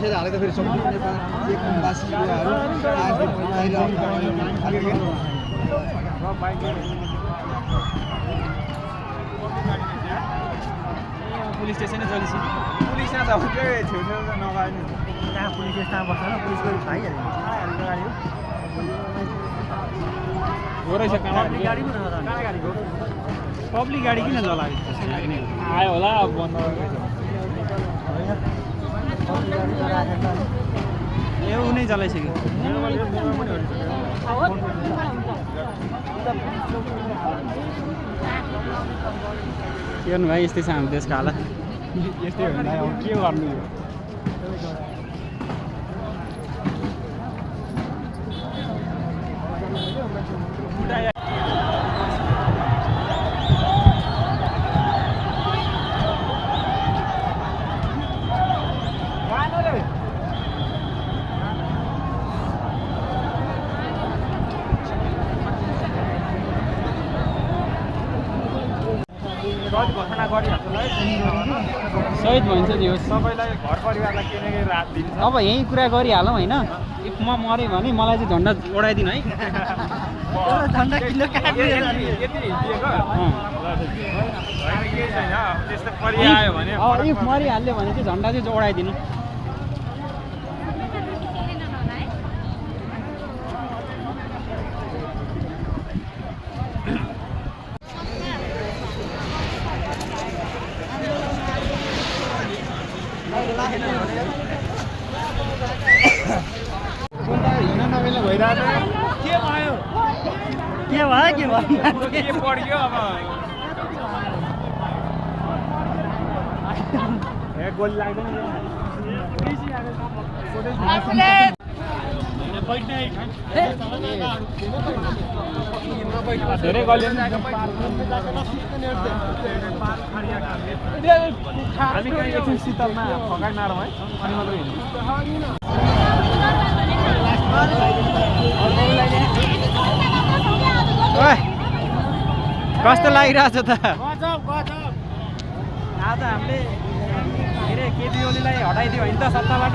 कसैले हालेको फेरि सम्पूर्ण नेपालवासी युवाहरू पुलिस स्टेसनै चलिस पुलिस यहाँ छ छेउछेउ नगयो कहाँ पुलिस स्टेसनमा बस्छ न पुलिस गरी खाइहाल्यो गाडी हो रहेछ गाडी पो रहेछ पब्लिक गाडी किन चलायो आयो होला अब बन्द ए उनी चलाइसक्यो के गर्नु भाइ यस्तै छ हाम्रो देशको हालत यस्तै हो नि अब के गर्नु यो सहिद भन्छ नि सबैलाई घर परिवारलाई के न के रात दिन्छ अब यही कुरा गरिहालौँ होइन इफ म मरेँ भने मलाई चाहिँ झन्डा ओढाइदिनु है झन्डा किलो इफ मरिहाल्यो भने चाहिँ झन्डा चाहिँ ओढाइदिनु के पड्यो अब गोली लाग्दैन धेरै गल्यो हामी कहीँ एकछिन शीतलमा फगाइ मारौँ है अनि मात्रै हिँड्नु कस्तो लागिरहेछ त आज हामीले के अरे केपी ओलीलाई हटाइदियो होइन त सत्ताबाट